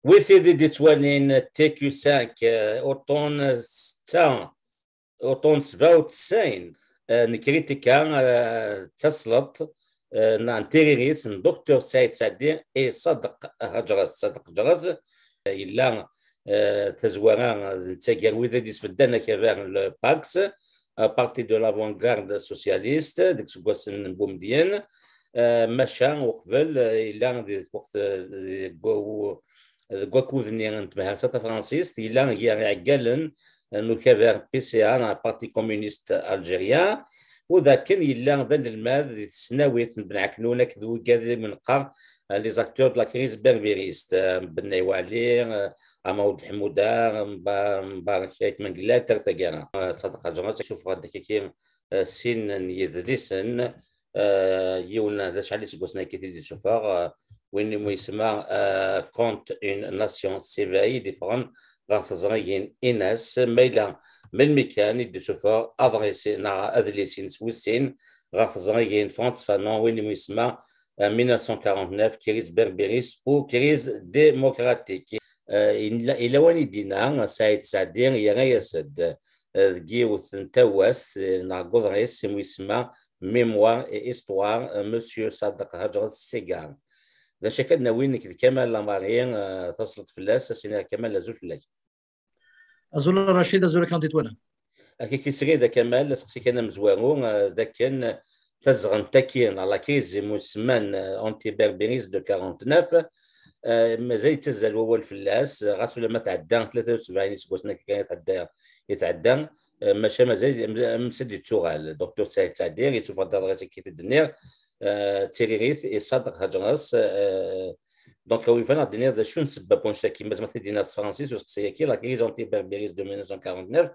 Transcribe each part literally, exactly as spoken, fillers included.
Wi tid i d-ittwalin T Q cinq, euh, uṭṭun setta, uṭṭun sebɛa u tesɛin, euh, n kritika, euh, d tasleḍt, euh, n, n tiririt n Docteur Saïd Saadi i Sadeq Haǧras. Sadeq Haǧras, euh, yella, euh, tazwara, euh, d netta gar wid i d-isbeddan akabar n le PACS, euh, Parti de l'Avant-Garde Socialiste, deg iseggasen n Bumedyen, euh, maca uqbel, euh, yella di lweqt, euh, deg wa-, deg wakud-nni n tmehhert tafransist, yella gar iɛeggalen n ukabar P C A, neɣ Parti Communiste Algérien, u d akken yella d anelmad di tesnawit n Ben Ɛeknun akked wigad i neqqar, euh, les acteurs de la crise berbériste, euh, Bennay Waɛli, euh, Amaoud Ḥmuda, Mba-, Mbarek Ayt Mengellat, ar taggara. Euh, Sadeq Haǧras yessufeɣ-d akkaki, euh, sin n yedlisen, euh, yiwen d acḥal iseggasen akka i t-id-yessufeɣ, euh, win umi yesma, euh, Contre une nation s'éveille, i d-iffɣen ɣer teẓrigin-ines, ma yella melmi kan i d-yessufeɣ aḍris neɣ adlis-ines wis sin ɣer teẓrigin France Fanon, win umi yesma, euh, mille neuf cent quarante-neuf, crise berbériste ou crise démocratique. Euh, ila, ila win i d-yenna Saïd Saadi, yerra-yas-d, euh, deg yiwet n tawast, euh, neɣ deg uḍris, imi yesma Mémoire et histoire, euh, Monsieur Sadeq Haǧras Ségar. D acu akka d-nawi nekk d Kamal Lamari, euh, tasleḍt fell-as, as-iniɣ Kamal, azul fell-ak. Azul a Racid, azul akken d-itwalan. Akka ki srid a Kamal, aseqsi kan amezwaru, euh, d akken tazɣent-agi, neɣ la crise imusemman, euh, anti-berbériste de quarante-neuf, euh, mazal yettazzal wawal fell-as, ɣas ulamma tɛedda tlata u sebɛin iseggasen akka kan i tɛedda, i tɛedda, euh, maca mazal, am, am s-d yettuɣal. Docteur Saïd Saadi, yessufeɣ-d aḍris akka i t-id-nniɣ, euh, d tiririt i Sadeq Haǧras, euh, donc, awi bɣiɣ ad d-iniɣ d acu n ssebba n wannect-agi, mazal ma t-id-iniɣ s tefransist, useqsi-agi, la crise anti-berbériste de mille neuf cent quarante-neuf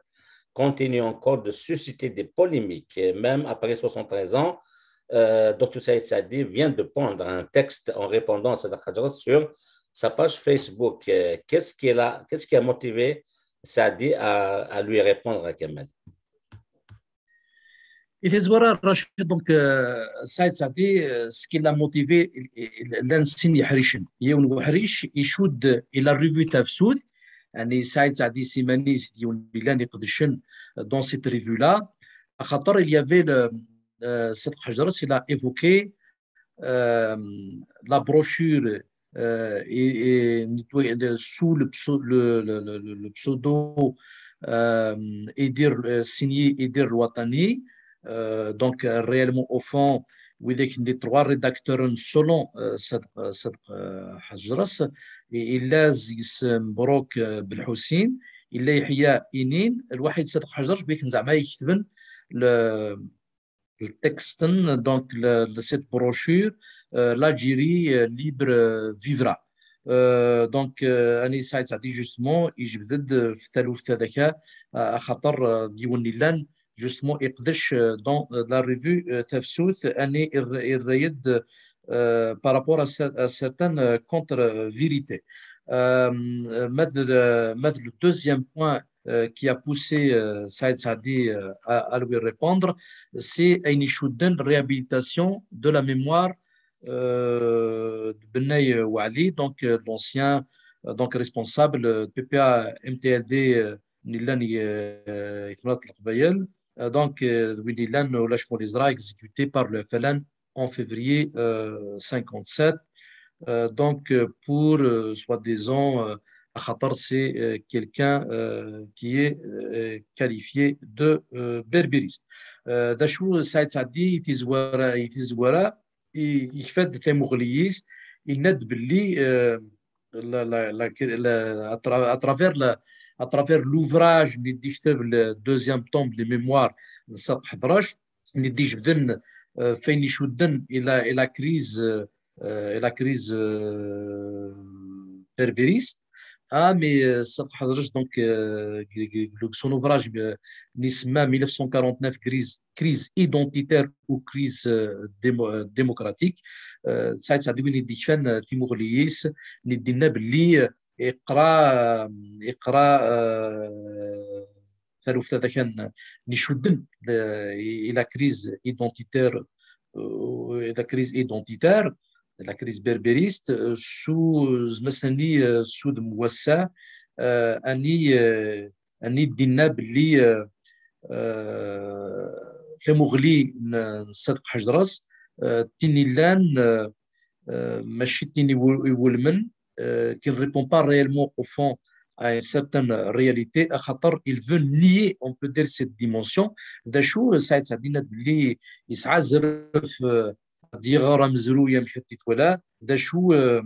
continue encore de susciter des polémiques, même après soixante-treize ans. Euh, Docteur Saïd Saadi vient de pondre un texte en répondant à Sadeq Haǧras sur sa page Facebook. Euh, qu'est-ce qui l'a, qu'est-ce qui a motivé Saadi à, à lui répondre, à Kamal? I tazwara, Rachid, donc, euh, Saïd Saadi, euh, ce qui l'a motivé, il, il, llan sin yeḥricen. Yiwen n uḥric icudd i la revue Tafsut, yani Saïd Saadi s iman-is d yiwen yellan iqedcen dans cette revue-là, axaṭer il y avait le, euh, Sadeq Haǧras, il a évoqué, euh, la brochure, euh, est, est nettoyée de, sous le pseu-, le, le, le, le, le pseudo, euh, Idir, euh, signé Idir Lwatani. Euh, donc, euh, réellement, au fond, widak n les trois rédacteurs selon, euh, Sadeq, euh, Sadeq, euh, Haǧras, et il a Zis Mbrok, euh, Belḥusin, il a Yeḥya Inin, lwaḥid Sadeq Haǧras, bi akken zeɛma iketben le, le texte, donc le, le, cette brochure, euh, L'Algérie, euh, libre, euh, vivra. Euh, donc, euh, ani Saïd Saadi, justement, yejbed-d, euh, f taluft-a daka, euh, axaṭer, euh, d yiwen yellan, justement, iqdec, euh, dans, euh, la revue, euh, Tafsut, ani ir-, irra-d, euh, par rapport à, cer-, à certaines, euh, contre-vérités. Euh, ma d, ma d le deuxième point, euh, qui a poussé, euh, Saïd Saadi, euh, à, à lui répondre, c'est ayen icudden réhabilitation de la mémoire, euh, de Bennay Waɛli, donc, euh, l'ancien, euh, donc responsable, euh, de P P A M T L D, euh, n yellan, euh, i Temnaḍt n Leqbayel. Euh, donc, euh, d win yellan ulac ma ur yeẓra, exécuté par le F L N en février, euh, cinquante-sept. Euh, donc, euh, pour, euh, soi-disant, euh, axaṭer c'est, euh, quelqu'un, euh, qui est, euh, qualifié de, euh, berbériste. Euh, d acu Saïd Saadi i tizwara, i tizwara, i, ikfa-d tamuɣli-is, yenna-d belli, euh, la, la, la, la, à tra-, à travers la, à travers l'ouvrage n i d-ikteb le deuxième tome des mémoires n Sadeq Hadrach, n i d-ijebden, euh, f ayen icudden i la, i la crise, euh, euh, et la crise, euh, berbériste. Ah, mais, euh, Sadeq Hadrach, donc, euh, g-, g-, g-, son ouvrage, euh, n isemma mille neuf cent quarante-neuf, crise, crise identitaire ou crise, euh, démo-, euh, démocratique. Euh, Saïd Saadi win i d-ikfan, euh, timuɣli-is, n i d-inna belli, euh, iqra, euh, iqra, euh, taluft-a kan n icudden, euh, i, i la crise identitaire, euh, i la crise identitaire, la crise berbériste, euh, s, ma s-nini, euh, s udem n wass-a, euh, ani, euh, ani d-inna belli, euh, euh, tamuɣli n, n Sadeq Ḥejras, euh, d tin illan, euh, euh, mačči d tin iwu-, iwulmen, euh, qui ne répond pas réellement au fond à une certaine réalité, axaṭer il veut nier, on peut dire, cette dimension. D acu, Saɛid Seɛdi yenna-d belli yesɛa azref, euh, ad iɣer amezruy amek ad t-twala, d acu, euh,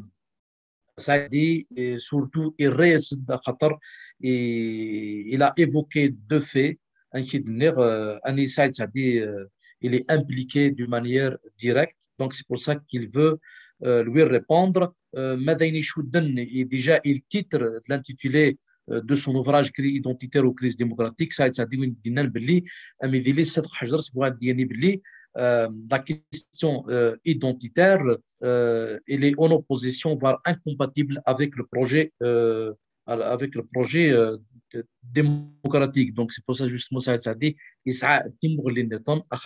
Saɛid Seɛdi, et surtout, yerra-yas-d axaṭer, il a évoqué deux faits, amek i d-nniɣ, euh, ani Saɛid Seɛdi, euh, il est impliqué d'une manière directe, donc c'est pour ça qu'il veut, euh, lui répondre. Euh, ma d ayen icudden, et déjà il titre de l'intitulé, euh, de son ouvrage Crise identitaire ou crise démocratique, Saɛid Seɛdi win d-yennan belli, am idili Sadeq Ḥejras bɣa ad d-yini belli, euh, la question, euh, identitaire, euh, elle est en opposition, voire incompatible avec le projet, euh, avec le projet, euh, de, démocratique. Donc, c'est pour ça, justement, Saïd Saadi, il sera Timur Linneton, à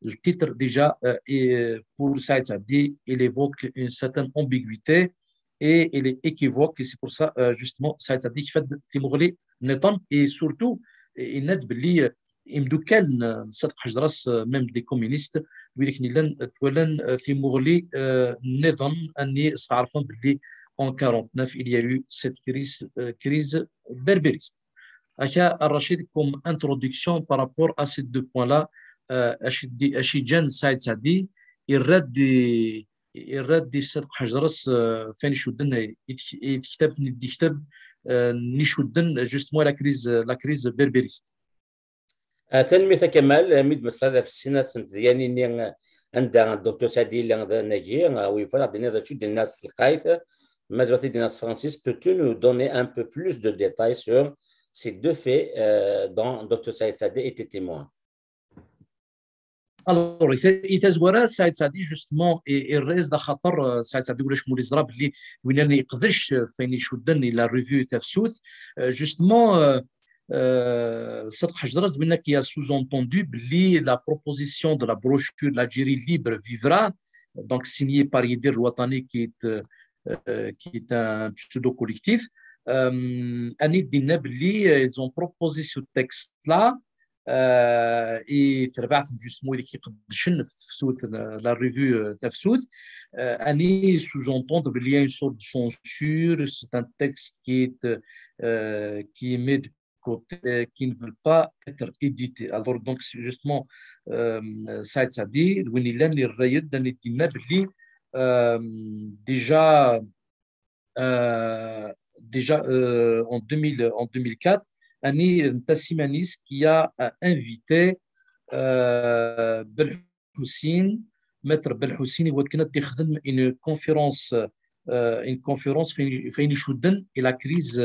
le titre déjà, euh, et, euh, pour Saïd Saadi, il évoque une certaine ambiguïté et il est équivoque. Et c'est pour ça, euh, justement, Saïd Saadi qui fait Timur Linneton et surtout, il net belli, euh, imeddukal n Sadeq Ḥejras, euh, même des communistes, wid akken yellan, euh, twalan, euh, timuɣli, euh, nniḍen, anni steɛṛfen belli en quarante-neuf, il y a eu cette crise, euh, crise berbériste. Aka, Rachid, comme introduction par rapport à ces deux points-là, euh, acu d-, acu yeǧǧan Saïd Saadi, irra-d i, irra-d i Sadeq Ḥejras, euh, f ayen icudden i, i, i tektabt-nni d-yekteb, euh, n icudden, justement, la crise, la crise berbériste. Ah, tanemmirt a Kamal, mi d-tmeslaḍ ɣef snat n tedyanin-nni, anda Docteur Saɛdi yella d anagi, ah, win yufan ad d-tiniḍ d acu d-yenna s telqayt, ma zemreḍ ad d-tiniḍ s tefransist, peux-tu nous donner un peu plus de détails sur ces deux faits, euh, dont Docteur Saïd Saadi était témoin ? Alors, i ta-, i tazwara, Saïd Saadi, justement, i, irra-yas-d axaṭer, euh, Saïd Saadi ulac ma ur yeẓra belli win-nni yeqdec, euh, f ayen icudden i la revue Tafsut. Euh, justement, euh, euh, Sadeq Ḥejras d winna qui a sous-entendu belli la proposition de la brochure L'Algérie libre vivra, donc signée par Yidir Lwatani, qui est, euh, euh, qui est un pseudo-collectif, euh, anni d-yenna belli, euh, ils ont proposé ce texte-là, euh, et terbaɛt justement wid i iqeddcen f Tafsut, la, la revue, euh, Tafsut, euh, anni sous-entendent belli il y a une sorte de censure, c'est un texte qui est, euh, qui met de côté, euh, qui ne veulent pas être édité. Alors, donc, c'est justement, euh, Saïd Saadi, d win yellan irra-yas-d, anni d-yenna belli, euh, déjà, euh, déjà, euh, en deux mille, en deux mille quatre, anni n Tassimanis qui a, euh, invité, euh, Belḥusin, Maître Belḥusin, i wakken ad d-ixdem une conférence, euh, une conférence f ayen, f ayen icudden i la crise,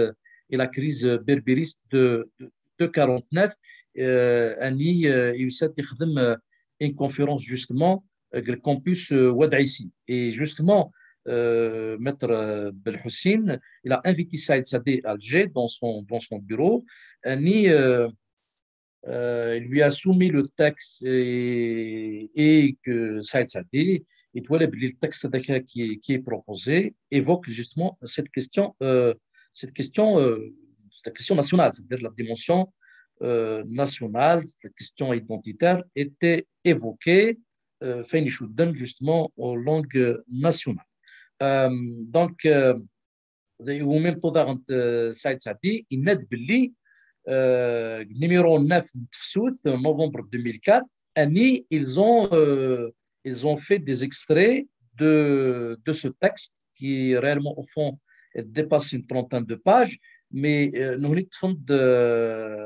i la crise berbériste de, de, de quarante-neuf, euh, anni, euh, yusa-d ixdem, euh, une conférence justement, euh, deg le campus, euh, Wad Ɛisi. Et justement, euh, Maître, euh, Belḥusin, il a invité Saïd Saadi à Alger dans son, dans son bureau, anni, euh, euh, il lui a soumis le texte et, et que Saïd Saadi, il doit le texte qui, qui est proposé, évoque justement cette question, euh, cette question, euh, cette question nationale, c'est-à-dire la dimension, euh, nationale, cette question identitaire était évoquée, euh, f ayen icudden justement aux langues nationales. Euh, donc, euh, au même temps, euh, Saïd Saadi, il net belli, euh, numéro neuf de Tafsut, novembre deux mille quatre, anni, ils ont, euh, ils ont fait des extraits de, de ce texte qui réellement, au fond, dépasse une trentaine de pages, mais, euh, nous, on est de,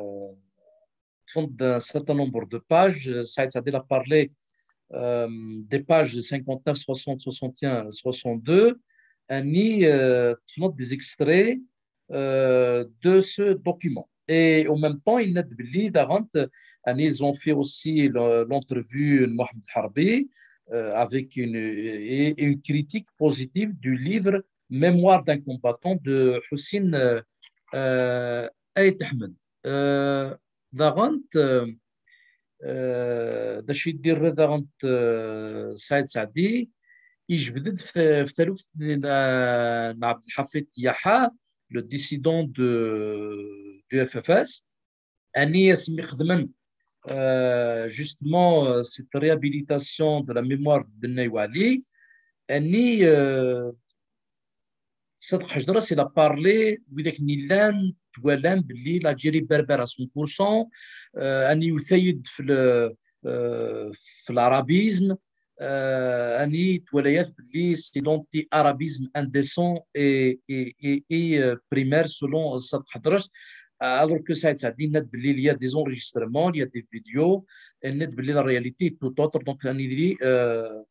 d'un certain nombre de pages. Saïd Saadi a parlé, euh, des pages cinquante-neuf, soixante, soixante et un, soixante-deux, anni, euh, des extraits, euh, de ce document. Et en même temps, il net belli, anni, ils ont fait aussi le, l'entrevue de Mohamed Harbi, euh, avec une, et une critique positive du livre Mémoire d'un combattant de Hussein, euh, euh, Ait Ahmed. Euh, daɣen, euh, euh, d acu i d-irra daɣen, euh, Saïd Saadi, yejbed-d f-, f taluft n, n Abdelhafid Yaha, le dissident de, du F F S, ani asmi xedmen, euh, justement, euh, cette réhabilitation de la mémoire de Bennay Wali, ani, euh, Saïd Ḥejras, il a parlé, widak nillan, twalam belli l'Algérie berbère à cent pour cent, euh, ani yutayed f le, euh, f l'arabisme, euh, ani twalayat belli c'est l'anti-arabisme indécent et, et, et, et, euh, primaire selon Saïd Ḥejras. Euh, alors que Saïd Saadi, il y a des enregistrements, il y a des vidéos, et net belli la réalité est tout autre. Donc, ani, euh,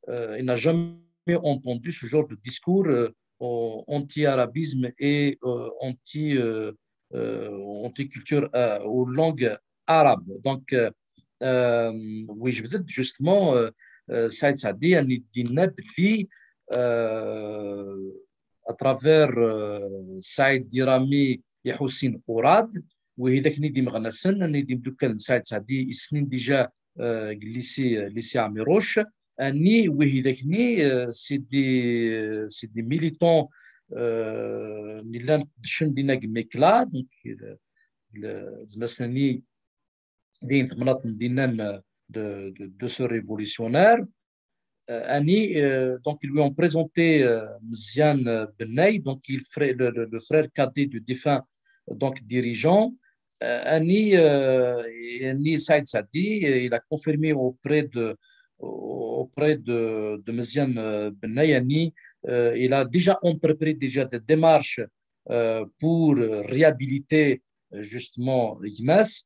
euh, il n'a jamais entendu ce genre de discours, euh, anti-arabisme et, euh, anti, euh, euh, anti-culture, euh, ou langue arabe. Donc, euh, euh, oui, je veux dire, justement, euh, euh, Saïd Saadi, ani d-yenna belli, euh, à travers, euh, Saïd Dirami et Houssine Ourad, widak-nni d imeɣnasen, ani d imdukal n Saïd Saadi, issnen déjà, euh, deg lycée, lycée Amirouche, ani widak-nni, euh, c'est des, c'est des militants, euh, nillan qeddcen dinna deg Mekla, donc, euh, le, zmasnani din temnaḍt n dinna, euh, de, de, de ce révolutionnaire. Euh, ani, euh, donc, ils lui ont présenté, euh, Meziane, euh, Bennay, donc, il, frère, le, le, le frère cadet du défunt, donc, dirigeant. Euh, ani, euh, ani Saïd Saadi, euh, il a confirmé auprès de, auprès de, de Meziane, euh, Bennay, ani, euh, il a déjà entrepris déjà des démarches, euh, pour réhabiliter, euh, justement, gma-s.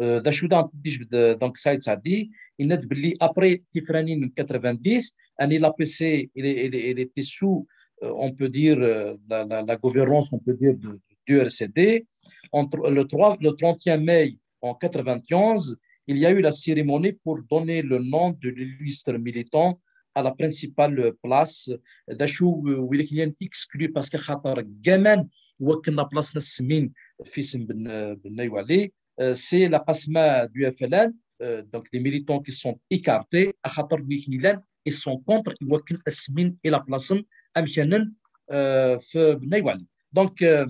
Euh, d acu daɣen d-yejbed, euh, donc, Saïd Saadi, yenna-d belli après tifranin n quatre-vingt-dix, ani l'A P C, il, est- il, est- il était sous, euh, on peut dire, euh, la, la- la gouvernance, on peut dire, de, du R C D. Entre le trois, le trente et un mai en quatre-vingt-onze, il y a eu la cérémonie pour donner le nom de l'illustre militant à la principale place. D acu, euh, widak i llan exclus, parce que xaṭer n waman wakken la place-nni ad s-semmin f yisem Ben, euh, Bennay Wali, euh, c'est la PASMA du F L N, euh, donc des militants qui sont écartés, axaṭer wid i llan, ils sont contre, i wakken ad s-semmin i la place-nni amkan-nni, euh, f Bennay Wali. Donc, euh,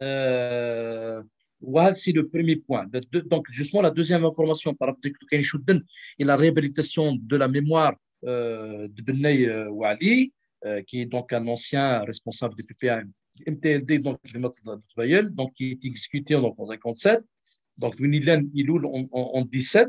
euh, voilà, c'est le premier point. Le deux- donc, justement, la deuxième information par rapport à Ken Chouden et la réhabilitation de la mémoire, euh, de Bennay, euh, Wali, euh, qui est donc un ancien responsable du P P A M T L D, donc, donc, qui est exécuté en cinquante-sept. Donc, Winnie Len, il oule en, en, en dix-sept.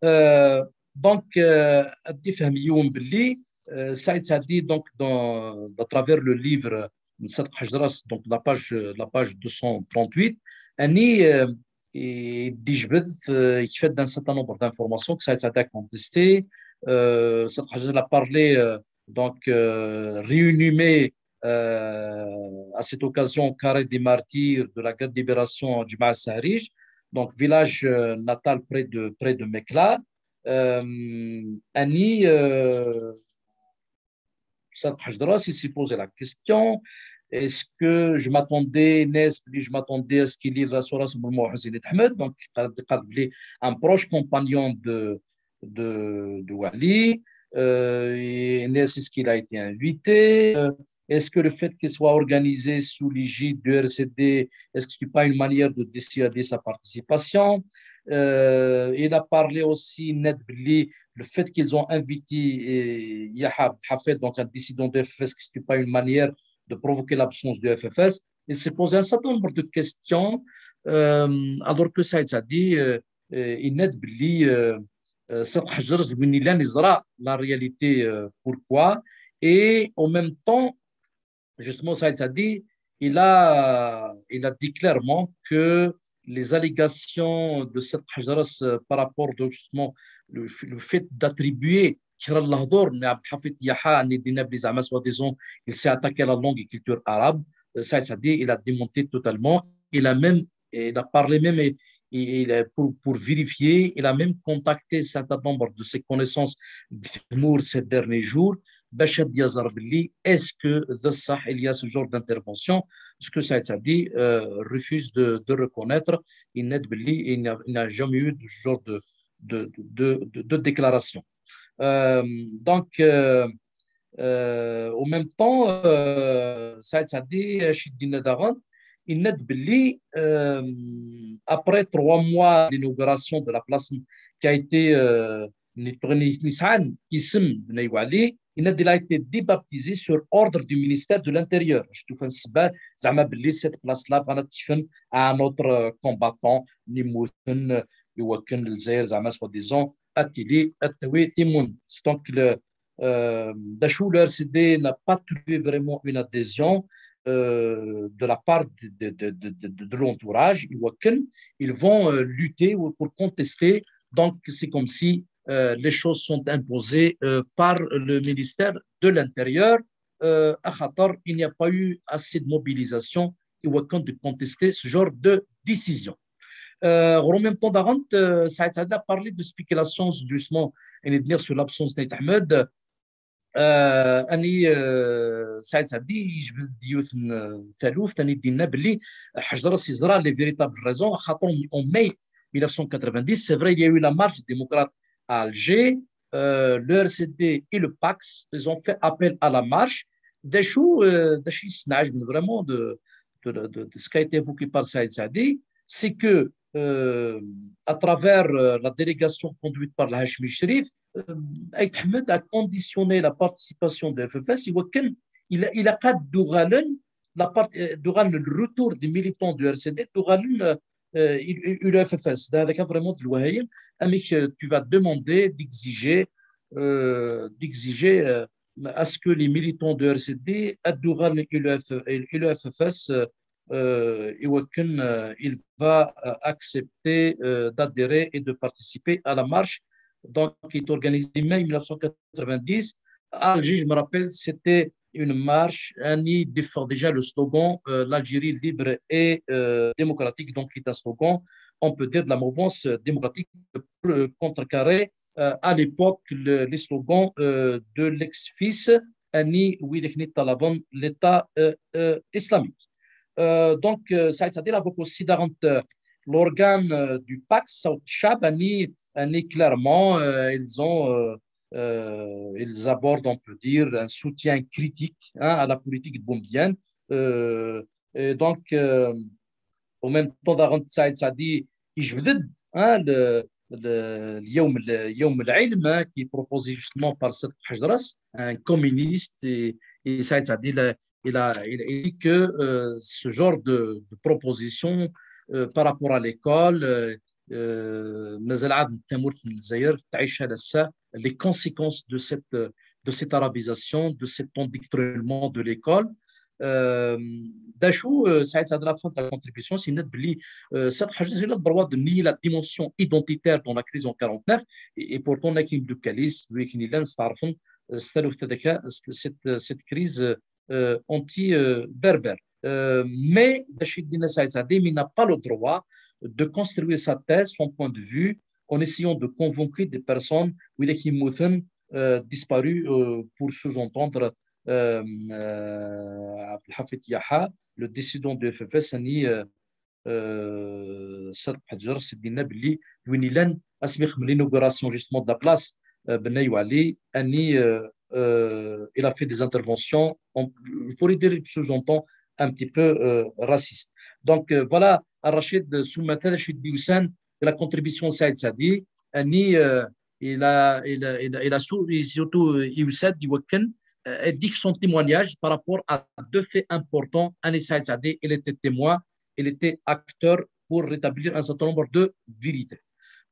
Euh, donc, euh, ad d-ifhem yiwen belli, euh, Saïd Saadi, donc, dans, à travers le livre de Saïd Ḥejras, donc la page, la page deux cent trente-huit, ani, euh, i d-yejbed, euh, il fait un certain nombre d'informations que Saïd Saadi a contesté. Euh, Saïd Ḥejras a parlé, euh, donc, euh, renommé, euh, à cette occasion, Carré des Martyrs de la guerre de libération Djma'a Sahrij, donc village, euh, natal près de, près de Mekla. Euh, ani, euh, Saïd Ḥejras, il s'est posé la question, est-ce que je m'attendais, n'est-ce que je m'attendais à ce qu'il y ait la Soras Mohamed Ahmed, donc, un proche compagnon de, de, de Wali, euh, et n'est-ce qu'il a été invité, euh, est-ce que le fait qu'il soit organisé sous l'égide du R C D, est-ce que ce n'est pas une manière de dissuader sa participation? Euh, il a parlé aussi, net belli, le fait qu'ils ont invité, euh, Yaha Hafed, donc un dissident de F F S, que ce n'est pas une manière de provoquer l'absence de F F S. Il s'est posé un certain nombre de questions, euh, alors que Saïd Saadi, euh, euh, yenna-d belli, euh, euh, Saïd Ḥejras d win yellan yeẓra la réalité, euh, pourquoi. Et en même temps, justement, Saïd Saadi, il a, il a dit clairement que les allégations de Saïd Ḥejras, euh, par rapport de, justement, le, le fait d'attribuer kra n lehdur n Abdelhafid Yaha, ni d-yenna belli zeɛma, soi-disant, il s'est attaqué à la langue et culture arabe, euh, Saïd Saadi, il a démenti totalement. Il a même, il a parlé même, et, et il a, pour, pour vérifier, il a même contacté un certain nombre de ses connaissances de Tmour ces derniers jours, باش ad yaẓer belli, est-ce que de ça, il y a ce genre d'intervention, ce que Saïd Saadi, euh, refuse de, de reconnaître. Il nie belli, il n'a, il n'a jamais eu de ce genre de, de, de, de, de déclaration. Euh, donc, euh, Euh, au même temps, euh, Saïd Saadi, acu i d-yenna daɣen, yenna-d belli, euh, après trois mois de l'inauguration de la place qui a été, euh, ni-, ni-, nisɛan isem Bnai Wali, yenna-d il a été débaptisé sur ordre du ministère de l'Intérieur. Acu tufan ssebba, zeɛma belli cette place-là bɣan ad t-fken à un autre, euh, combattant, n yemmuten, euh, i wakken Lezzayer, zeɛma, soi-disant, ad tili, ad tawi timunent. Donc, le, euh, d'ailleurs, le R C D n'a pas trouvé vraiment une adhésion, euh, de la part de, de, de, de, de, de l'entourage. I wakken, ils vont, euh, lutter pour contester. Donc, c'est comme si, euh, les choses sont imposées, euh, par le ministère de l'Intérieur. Euh, axaṭer il n'y a pas eu assez de mobilisation i wakken de contester ce genre de décision. Euh, en même temps, daɣen, euh, Saïd Saadi a parlé de spéculation, justement, et de dire sur l'absence d'Aït Ahmed. Euh, ani, euh, Saïd Saadi, je veux dire, euh, Falouf, ani d-yenna belli, euh, Ḥejres yeẓra les véritables raisons, axaṭer en mai mille neuf cent quatre-vingt-dix, c'est vrai, il y a eu la marche démocrate à Alger, euh, le R C D et le PACS, ils ont fait appel à la marche. D acu, euh, d acu i yesneɛjben vraiment de, de, de, de ce qui a été évoqué par Saïd Saadi, c'est que, euh, à travers, euh, la délégation conduite par le Hachmi Sherif, euh, Aït Ahmed a conditionné la participation de F F S, i wakken il a, il a pas d'uɣalen, la part, euh, d'uɣalen le retour des militants du R C D, d'uɣalen, euh, euh, i, i, i le F F S. D acu vraiment d lwehayem, amek, euh, tu vas demander d'exiger, euh, d'exiger, euh, à ce que les militants de R C D ad uɣalen i le F, i le F F S, euh, euh, i wakken, euh, il va, euh, accepter, euh, d'adhérer et de participer à la marche, donc, qui est organisée mai mille neuf cent quatre-vingt-dix. À Alger, je me rappelle, c'était une marche, ani défend déjà le slogan, euh, l'Algérie libre et, euh, démocratique, donc qui est un slogan, on peut dire, de la mouvance démocratique pour, euh, contrecarrer, euh, à l'époque, le, les slogans, euh, de l'ex-FIS, ani wid i yeṭṭalaben l'État, euh, euh, islamique. Euh, donc, euh, Saïd Saadi évoque aussi, daɣen, euh, l'organe, euh, du PACS, Sawt Chab, ani, ani clairement, euh, ils ont, euh, euh, ils abordent, on peut dire, un soutien critique, hein, à la politique de Boumediene. Euh, et donc, euh, en même temps, daɣen, Saïd Saadi yejbed-d, hein, le, le, le Yawm, le Yawm al-Ilm, hein, qui est proposé justement par Saïd Ḥejres, un communiste, et, et Saïd Saadi, il a, il a, il a dit que, euh, ce genre de, de proposition, euh, par rapport à l'école, euh, euh, mazal ɛad tamurt n Lezzayer tɛic ar ass-a les conséquences de cette, de cette arabisation, de cet endoctrinement de l'école. Euh, d acu, euh, Saïd Saadi, à la fin de la contribution, c'est net, euh, Saïd Ḥejres, il a le droit de nier la dimension identitaire dans la crise en quarante-neuf, et, et pourtant, akken d-yettwali, akken llan steɛṛfen, euh, cette, cette crise, euh, anti-berbère. Euh, mais, d acu i d-yenna Saïd Saadi, il n'a pas le droit de construire sa thèse, son point de vue, en essayant de convaincre des personnes, widak yemmuten, euh, disparues, euh, pour sous-entendre, euh, euh, Abdelhafid Yaha, le dissident de F F S, ani, euh, euh, Saïd Ḥejres, i d-yenna belli d win yellan asmi ixdem l'inauguration justement de la place, euh, Bnai Wali, ani, euh, euh, il a fait des interventions, on, je pourrais dire, sous-entend, un petit peu, euh, racistes. Donc, euh, voilà, Rachid Soumata, Rachid Dioussen, de la contribution Saïd Saadi, ani, euh, il a, il a, il a, il a sou-, il surtout, euh, Youssad, Iwakken, euh, elle dit que son témoignage par rapport à deux faits importants, ani Saïd Saadi, il était témoin, il était acteur pour rétablir un certain nombre de vérités.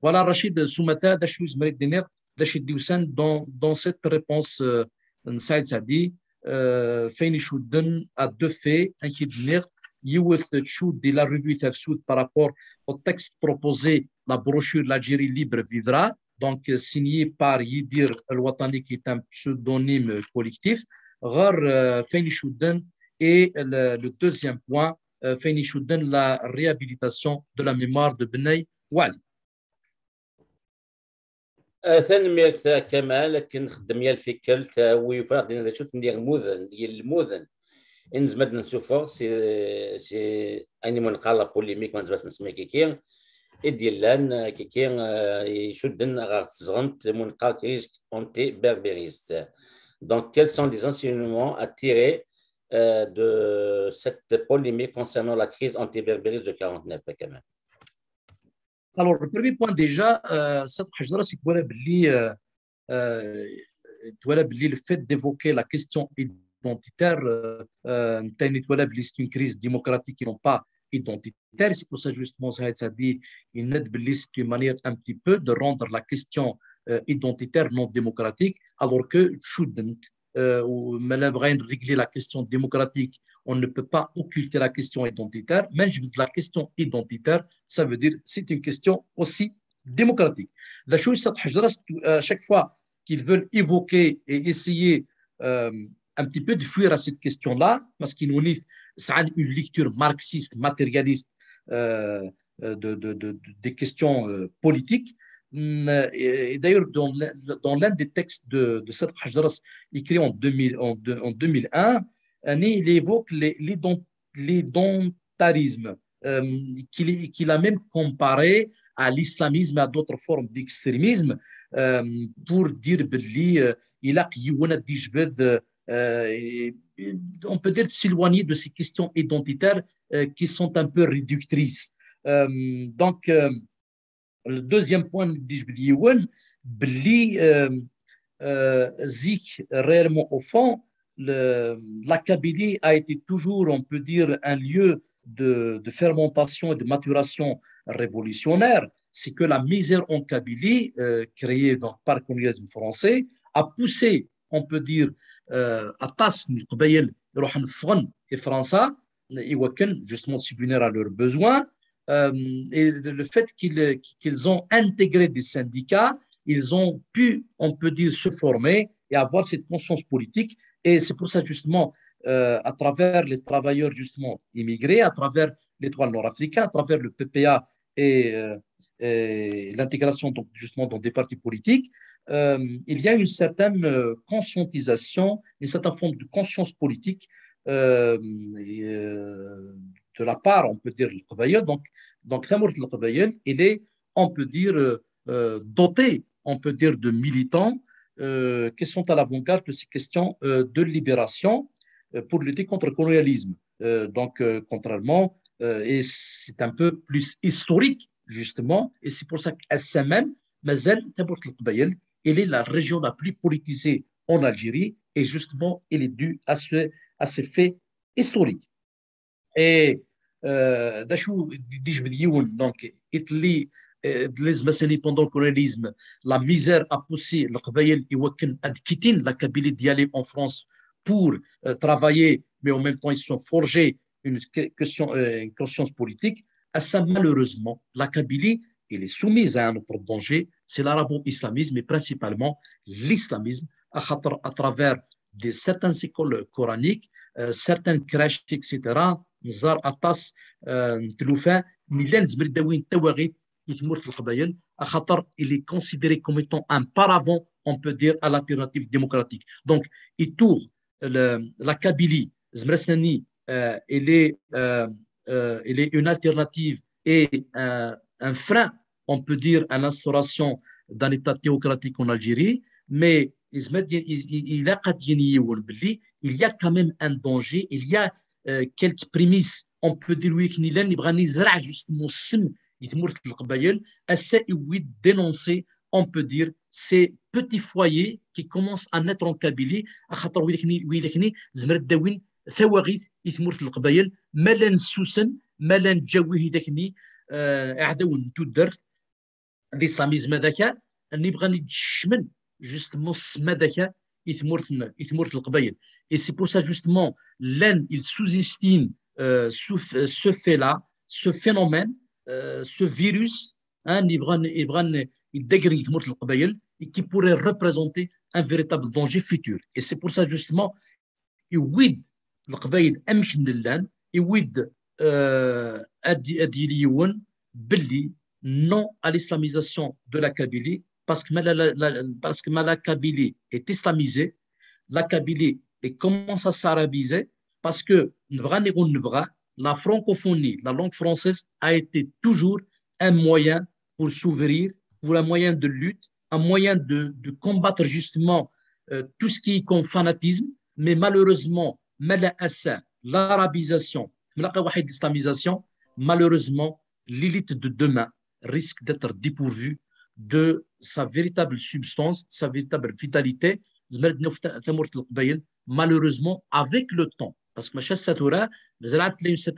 Voilà, Rachid Soumata, d acu i yezmer ad d-iniɣ, d acu i d-yusan dans, dans cette réponse, euh, n Saïd Saadi, euh, f ayen icudden à deux faits, amek i d-nniɣ, yiwet tcudd di la revue Tafsut par rapport au texte proposé, la brochure L'Algérie libre vivra, donc, euh, signée par Yidir El Watani, qui est un pseudonyme collectif. Ɣer, euh, f ayen icudden, et le, le deuxième point, euh, f ayen icudden la réhabilitation de la mémoire de Bnai Wali. Ah, tanemmirt a Kamal, akken nxeddem yal tikkelt, ah, wi yufan ad d-iniɣ d acu-ten yilmuden, yilmuden i nezmer ad d-nessufeɣ si, si ayen imu neqqar la polémique, ma nezmer ad s-nsemmi kiki, i d-yellan, ah, kiki, ah, icudden ɣer tezɣent imu neqqar crise anti-berbériste. Donc, quels sont les enseignements à tirer euh, de cette polémique concernant la crise anti-berbériste de quarante-neuf, Kamal ? Alors, le premier point déjà, euh, Saïd Hajras, c'est que euh, euh, le fait d'évoquer la question identitaire, euh, euh, c'est une crise démocratique et non pas identitaire. C'est pour ça justement, ça dit, c'est une manière un petit peu de rendre la question euh, identitaire non démocratique, alors que shouldn't, euh, ou même régler la question démocratique, on ne peut pas occulter la question identitaire, mais la question identitaire, ça veut dire c'est une question aussi démocratique. La chose, c'est à chaque fois qu'ils veulent évoquer et essayer euh, un petit peu de fuir à cette question-là, parce qu'ils ont une lecture marxiste, matérialiste euh, de, de, de, des questions euh, politiques. Et d'ailleurs, dans, dans l'un des textes de, de Saïd Hajras, écrit en, deux mille, en, en deux mille un, il évoque l'identarisme euh, qu'il a même comparé à l'islamisme, à d'autres formes d'extrémisme, euh, pour dire بلي euh, il a on peut dire s'éloigner de ces questions identitaires euh, qui sont un peu réductrices. Euh, donc, euh, le deuxième point, je dis, بلي euh, euh, réellement au fond, le, la Kabylie a été toujours, on peut dire, un lieu de, de, fermentation et de maturation révolutionnaire. C'est que la misère en Kabylie, euh, créée donc par le colonialisme français, a poussé, on peut dire, euh, à tas n leqbayel iruḥen ffɣen i Fransa, iwakken justement subvenir à leurs besoins. Euh, et le fait qu'ils qu ont intégré des syndicats, ils ont pu, on peut dire, se former et avoir cette conscience politique. Et c'est pour ça, justement, euh, à travers les travailleurs, justement, immigrés, à travers l'étoile nord-africaine, à travers le P P A et, euh, et l'intégration, donc, justement, dans des partis politiques, euh, il y a une certaine euh, conscientisation, une certaine forme de conscience politique euh, et, euh, de la part, on peut dire, le Kabylie. Donc, donc, Tamourt le Kabylie, il est, on peut dire, euh, doté, on peut dire, de militants euh, qui sont à l'avant-garde de ces questions euh, de libération euh, pour lutter contre le colonialisme. Euh, donc, euh, contrairement, euh, et c'est un peu plus historique, justement, et c'est pour ça qu'à ça même, Mazal, Tamourt le Kabylie, elle est la région la plus politisée en Algérie, et justement, elle est due à, ce, à ces faits historiques. Et euh, donc, les pendant le colonialisme, la misère a poussé le Kabylie et Wakin à quitter la Kabylie d'y aller en France pour euh, travailler, mais en même temps, ils se sont forgés une, question, euh, une conscience politique. À ça, malheureusement, la Kabylie, elle est soumise à un autre danger, c'est l'arabo-islamisme et principalement l'islamisme, à, à travers des certaines écoles coraniques, euh, certaines crèches, et cetera. نزار aṭas n tlufa, mi llan nezmer ad d-awin tawaɣit i tmurt n Leqbayel, axaṭer il est considéré comme étant un paravent, on peut dire, à l'alternative démocratique. Donc, il tourne la Kabylie, زمرسناني, euh, il est, euh, euh, il est une alternative et un, un frein, on peut dire, à l'instauration d'un État théocratique en Algérie, mais il y a quand même un danger, il y a euh, quelques prémices, on peut dire, oui, qui nous justement ي tmurt n Leqbayel, essaie de dénoncer, on peut dire, ces petits foyers qui commencent à naître en Kabylie, axaṭer widak-nni, widak-nni, zemrent ad d-awint tawaɣit i tmurt n Leqbayel, ma llan ssusen, ma llan ǧǧaw widak-nni, euh, iɛdawen n tudert, l'islamisme ad aka, nni bɣan ad d-kecmen, justement, ssma ad aka, i tmurt n, i tmurt n Leqbayel. Et c'est pour ça, justement, llan, ils sous-estiment euh, ce, ce fait-là, ce phénomène, euh, ce virus, hein, يبغان يبغان يدقر تمورت القبائل, et qui pourrait représenter un véritable danger futur. Et c'est pour ça justement يويد القبائل امشن للان يويد euh, ادي ادي ليون بلي non à l'islamisation de la Kabylie, parce que la, la, la, parce que la Kabylie est islamisée, la Kabylie est commence à s'arabiser, parce que نبغى نقول نبغى la francophonie, la langue française a été toujours un moyen pour s'ouvrir, pour un moyen de lutte, un moyen de, de combattre justement euh, tout ce qui est comme fanatisme, mais malheureusement, ma la assa, l'arabisation, ma la l'islamisation, malheureusement, l'élite de demain risque d'être dépourvue de sa véritable substance, de sa véritable vitalité. Malheureusement, avec le temps, parce que cette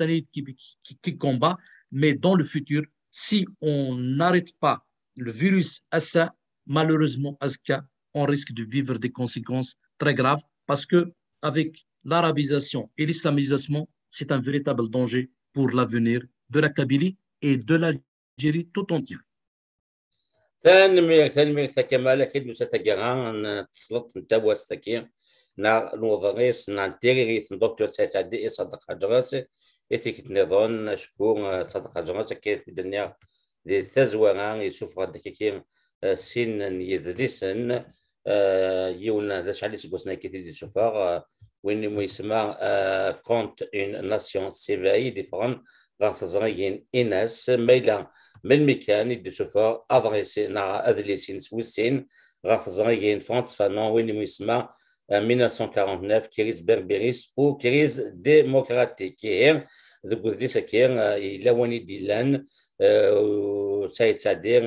année qui, qui, qui combat, mais dans le futur, si on n'arrête pas le virus à ça, malheureusement, à ce cas, on risque de vivre des conséquences très graves parce que avec l'arabisation et l'islamisation, c'est un véritable danger pour l'avenir de la Kabylie et de l'Algérie tout entière. Tanemmirt, tanemmirt a Kamal, akken nusa taggara n tesleḍt n tawast-agi neɣ n uḍris neɣ n tiririt n Docteur Saïd Sadi i Ṣaddeq Ḥaǧras. I tikkelt nniḍen, acku Ṣaddeq Ḥaǧras, akka i d-nniɣ di tazwara, yessufeɣ-d akkaki sin n yedlisen, yiwen d acḥal iseggasen akka i t-id-yessufeɣ, win imu yesma Contre une nation s'éveille, i d-iffɣen ɣer teẓrigin-ines. Ma yella melmi kan i d-issufeɣ aḍris neɣ adlis-ines wis sin ɣer teẓrigin Frantz Fanon, win imu yesma mille neuf cent quarante-neuf, crise berbériste ou crise démocratique. Ihi deg udlis-agi yella win i d-illan, Saïd Sadi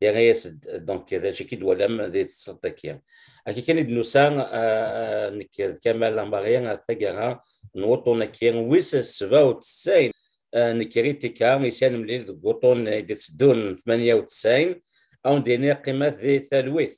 yerra-yas-d, donc, d acu i d-twalam di tesleḍt-agi. Akka kan i d-nusa nekk d Kamal Lamari ar taggara n wuṭṭun-agi wis sebɛa u tesɛin n Kritika, i s-nemlil deg wuṭṭun i d-itteddun tmanya u tesɛin. Ad wen-d-iniɣ qqimet di talwit.